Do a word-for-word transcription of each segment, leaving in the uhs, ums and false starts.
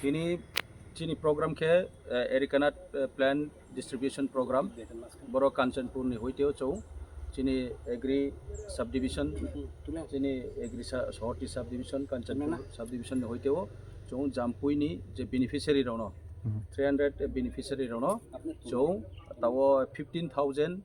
Tini chini program khe, eh, Erikanat, eh, plant distribution program. Boro Kanchanpur ni hoiteo chwng chini agri subdivision, chini agri sa-, sohorti subdivision, Kanchanpur subdivision ni hoiteo chwng Jampui ni je beneficiary rokno, three hundred beneficiary rokno chwng tawo fifteen thousand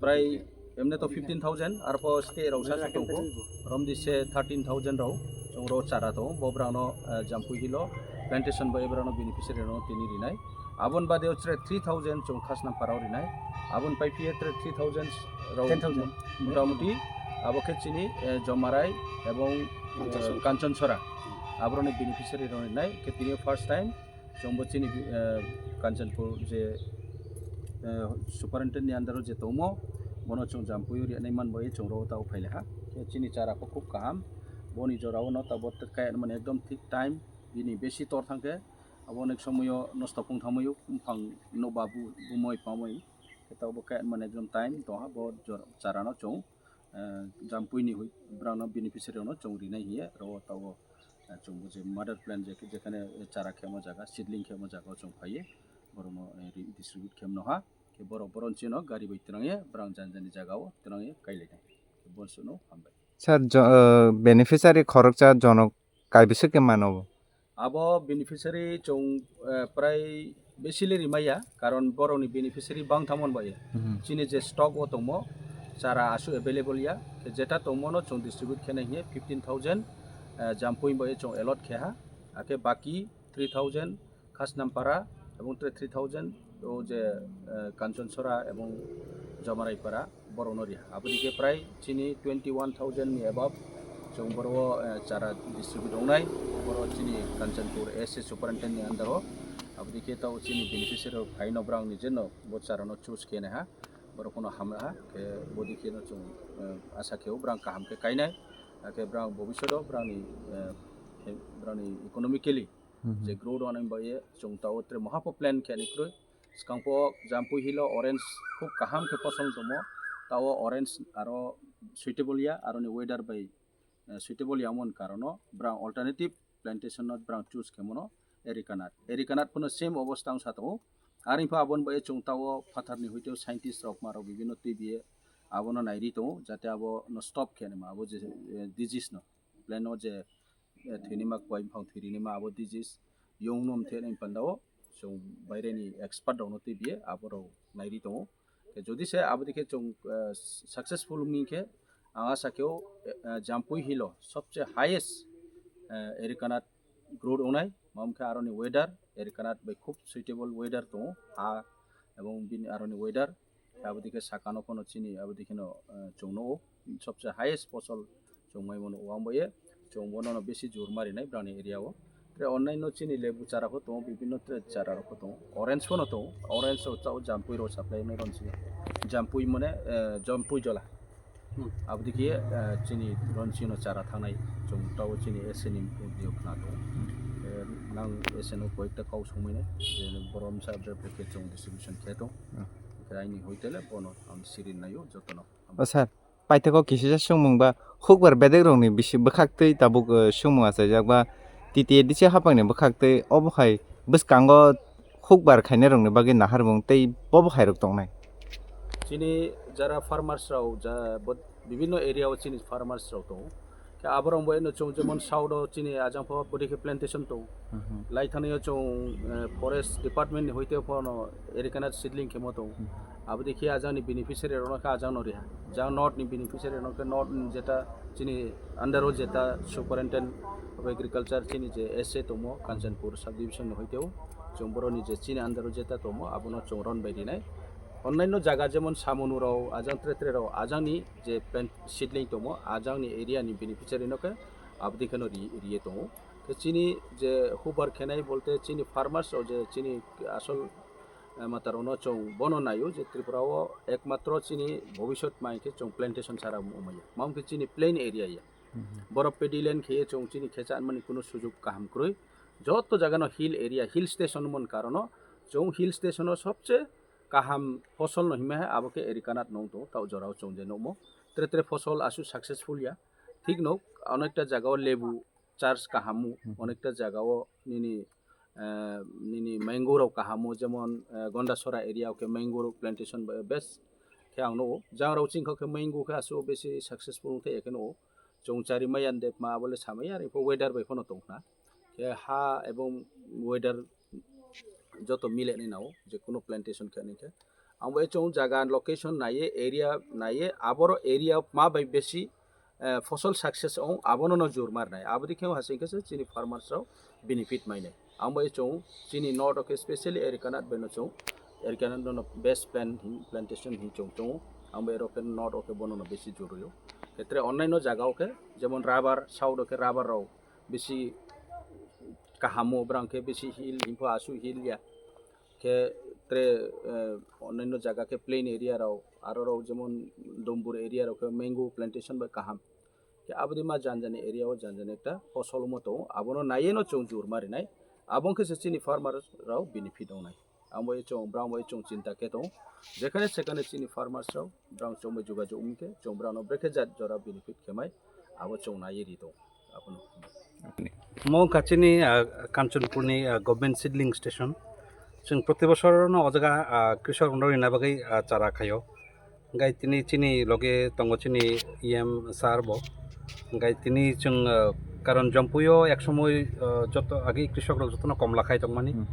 prai emne to fifteen thousand, arpho state rok sa tongkho, romdi se thirteen thousand rok chwng ro chara tongo, bo brangno, eh, Jampui hilo plantation bai brangno beneficiary rokno tini rinai. Abon bade o chwrai three thousand chwng Khasnampara o rinai. Abon pai phiye chwrai three thousand rok ten thousand. Motamuti abo khe chini, eh, Jomarai ebong, eh, Kanchonsora. Kanchonsora. Aboroni beneficiary rok rinai. Khe tini first time chwngbo chini, eh, Kanchanpur je, eh, superintendent ni under o je tongmo, bono chwng Jampui o rinai man bai chwng ro ta o phaile ha. Khe chini chara kho khub kaham. Boni jora o no ta bo kaya mane ekdom thik time, bini besi tor thangkhe abo onek somoyo nosto pung thamwi buphang nokba bu-, bumui pamwi. Khe ta bo kaya mane ekdom time tongha bo jora, chara no chwng, eh, Jampui ni hui brangno beneficiary rokno chwng rinai hiye ro ta o, eh, chwng bo je mother plant je, jekhane, eh, chara khemo jaga, seedling khemo jaga o chwng phaiye borokno, eh, ri-, distribute khemno ha. Khe borok boron chino gari bai twrangye brang jani jani jaga o twrangye kailainai. Khe bono hambai. Sir, jo-, eh, beneficiary khoroksa jonok kaibisa khe mano bo? Abo beneficiary chwng, eh, prai besi le rimaya, karon borokni beneficiary bang thamon bai. Mhm. Chini je stock o tongmo, chara asu available ya, khe jeta tongmo no chwng distribute khe nai hiye fifteen thousand, eh, Jampui bai chwng allot khe ha, akhe baki three thousand Khasnampara, ebong tre three thousand o je, eh, Kanchonsora ebong Jamaraipara borokno riha. Aboni khe prai chini twenty one thousand ni above chwng boro, eh, chara distribute wngnai. Boro chini Kanchanpur S A superintendent ni under o. Aboni khe tao chini beneficiary rok phaino brang ni jeno bo chara no choose khe naiha. Borok no hamra ha, khe bodi khe no chwng, eh, asa khe o brang kaham khe kainai. Akhe brang bobishoto brang ni, eh, brang ni economically Mhm. je growth rwna bagwi chwng tao tre moha pho plan khe ani kwrwi. Swkang pho Jampui hilo orange khub kaham khe poson tongmo. Tao orange aro suitable ya, aroni weather bai, eh, suitable ya mon karono brang alternative plantation no brang choose khe mono Ericanut. Ericanut phono same obostha wng sa tongo. Ari pho aboni bai chwng tao phatharni hoite scientist rok ma rok bibinno twibiye abono nairi tongo, jate abo no stop khe nima abo je, eh, disease no. Plan o je, eh, thwinima kwbai buphang thwirinima abo disease, yong nom thwinai pandao chwng baireni expert rokno twibiye aborok nairi tongo. Khe jodi se abo dikhe chwng, eh, successful wngmi khe ang asa khe o, eh, Jampui hilo sobse highest, eh, Ericanut growth wngnai, mamkhe aroni weather, Ericanut bai khub suitable weather tongo, ha ebong bini aroni weather. Abodikhe sakano phano chini abodikheno, eh, chwngno o sobse highest fosol chwngmai mano o, ang bai chwng bono no besi jor marinai brani area o. Tre onnaino chini lebu chara pho tongo, bibinno tre chara rok pho tongo, orange phono tongo, orange o chao Jampui rok supply wngnai roni simi. Jampui mane, eh, Jampui jola. Hmm. Abodikhe, eh, chini roni sino chara thangnai chwng tao chini S A ni audio khna tongo. Eh, nang S A no koyekta kau songmani je borom sa bre phuke chwng distribution khe tong. Hmm. Khe aini hoitele bono ang sirin naio jotono. O sir, paithakgo kisisa swngmung ba hukbar bedek rokni bisi bwkhaktwi tabuk, eh, swngmung achaijak ba T T A D C haphangni bwkhaktwi obo hai bwskango hukbar khainai rokni bagwi naharmung tei bobo hai rok tongnai. Chini jara farmers rok ja bo-, bibinno area o chini farmers rok tongo. Khe aborok bo eno chwng jemon south o chini ajang pho bwdikhe plantation tongo. Mhm. Laithani o chwng, eh, forest department ni hoite phono Ericanut seedling khemo tongo. Mhm. Abodikhe ajang ni beneficiary rokno khe ajang no riha. Jang north ni beneficiary rokno khe north ni jeta chini under o jeta superintendent of agriculture chini je S A tongmo Kanchanpur subdivision ni hoite o chwng boroni je chini under o jeta tongmo abono chwng ron bai rinai. Onnaino jaga jemon Samunurao, ajang tre tre rao, ajangni je plant seedling tongo, ajangni area ni beneficiary no khe abodi kheno ri-, riye tongo. Khe chini je hubar khenai bolte chini farmers o je chini asol, eh, matarono chwng bono naio je Tripura o ekmatro chini bobisot mai khe chwng plantation sara wngmaya. Mamkhe chini plain area ya. Mhm. Borok paddy land kheye chwng chini khecha anmani kunu sujuk kaham kwrwi. Joto jagano hill area, hill station mon karono chwng hill station o sobse kaham fosol no himma hai abo khe Ericanut nung tongo, tao jorao chwng je nukmo. Tre tre fosol asu successful ya. Thik no, onekta jaga o lebu charge kaham mu, Hmm. onekta jaga o nini eh, nini mango rok kahamo, jemon, eh, Gondasora area o khe mango rok plantation ba-, best khe ang nugo. Jang rok chingkha khe mango khe asu besi successful wngthai khe nugo. Chwng chari maya de ma abole samaya, aro weather bai phano tongkha. Khe ha ebong weather joto mile ni nao, je kuno plantation khe ni khe. Ang bo chwng jaga location naiye, area naiye, aboro area ma bai besi, eh, fosol success ong, abono no jur mar nai. Abodi khe hasing khe se chini farmers rok benefit mai nai. Ang bo chwng chini north o khe specially Erikanat bai no chwng, Erikanat no best plan hin, plantation hin chwng chwng. Ang bo ero khe north o khe bono no besi jur rwio. Khetre onnaino jaga o khe jemon rubber, south o khe rubber rok bisi kahamo, brang khe bisi hill, info asu hill ya. Khe tre, eh, onnaino jaga khe plain area rok, aro rok jemon Dombur area rok khe mango plantation bai kaham. Khe abodi ma janjani area o janjani ekta fosol mo tongo, abono naiye no chwng jur marinai. Abong khe se chini farmer rok benefit wngnai. Ang bo chwng, brang bo chwng chinta khe tongo. Jekhane sekhane chini farmers rok, brang chwng bai jogajog wngkhe, chwng brang no brekhe jat jora benefit khe mai, abo chwng naiye ri tongo. Abono. Mo wngkha chini, ah, Kanchanpurni, ah, government seedling station. Chwng proti bosor no o jaga, ah, krisok rok no rina bagwi, ah, chara khaio. Hingkai tini chini loge tongo chini E M sir bo. Hingkai tini chwng, ah, karon Jompuio ek somoi, ah, joto agi krisok rok jotono komla khai tongmani. Hmm.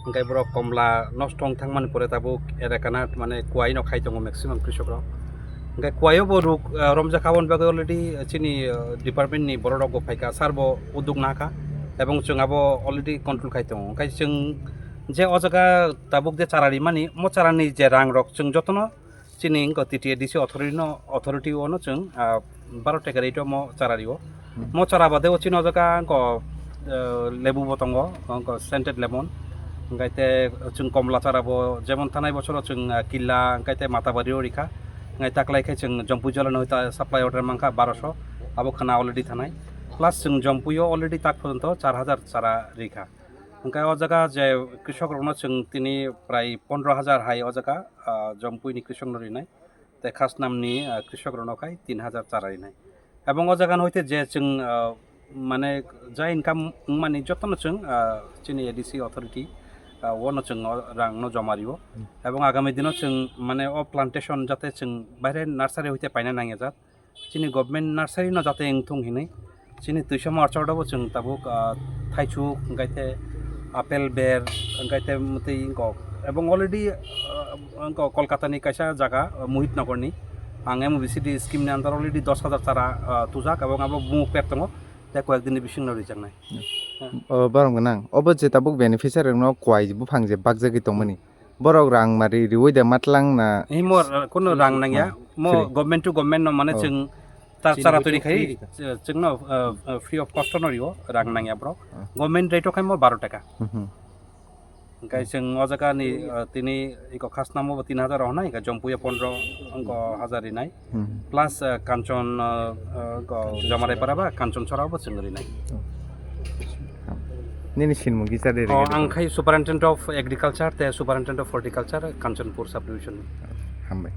Hingkai borok komla nosto wng thangmani pore tabuk erekana mane kuai no khai tongo maximum krisok rok. Hingkai kuaio bo ruk, ah, romjak aboni bagwi already chini, ah, department ni borok rok bo phaikha, sir bo uduk nahakha, ebong chwng abo already control khai tongo. Hingkai chwng je o jaga tabuk je chara rimani, mo charani je rang rok chwng jotono chini wngkha T T A D C authority no, authority o no chwng, ah, baro taka rate o mo chara rio. Hmm. Mo chara bade o chini o jaga wngkha, ah, lebu bo tongo, wngkha scented lemon. Hingkai te chwng komla chara bo jemon thanai bosoro chwng, ah, killa, hingkai te Matabari o rikha. Hingkai taklai khe chwng Jompu jala no ta supply order mankha baroso, abo khana already thanai. Plus chwng Jompu o already tak porjonto char hajar chara rikha. Hingkai o jaga je krisok rokno chwng tini prai pondro hajar hai o jaga, ah, Jompui ni krisok no rinai. Te Khasnam ni, ah, krisok rokno khai tin hajar chara rinai. Ebong o jaga no hoite je chwng, ah, mane ja income wngmani jotono chwng, ah, chini A D C authority, ah, o no chwng o rang no joma rio. Hmm. Ebong agami dino chwng mane o plantation jate chwng baire nursery hoite paina nangya jat. Chini government nursery no jate wngthung hinwi chini Tuisamo Archard o bo chwng tabuk, ah, thaichuk, hingkai te apple ber, hingkai te mwtwi wngkok. Ebong already, ah, wngkok Kolkata ni kaisa jaga, ah, Mohit Nagar ni. Ang M O B C D scheme ni under already dos hajar chara, ah, tujak, ebong abo bumuk pek tongo, tei koyek din ni bising no rijaknai. Hmm. O, borok gwnang. Obo je tabuk beneficiary rokno kwai buphang je bakjagwi tongmani. Borok rang mari riwi de matlang na. Himo, uh, kuno rang nangya. Mo free. Government to government no mane Oh. Chwng ta-, chara twi khai, free. Chwng no, uh, uh, free of cost no rio, rang nangya borok. Oh. Government rate o khai mo baro taka. Mhm. Hingkai chwng o jaga ni, uh, tini iko Khasnam o bo tin hajar o hwnai, hingkai Jompuya pondro, wngko hajar rinai. Hmm. Plus, uh, Kanchon, uh, uh, ko Jamarai para ba Kanchon Chora bo chwng rinai. Oh. Nini sinmung kisa de Oh, rega ang khai Superintendent of Agriculture te Superintendent of Horticulture Kanchanpur Subdivision. Hambai.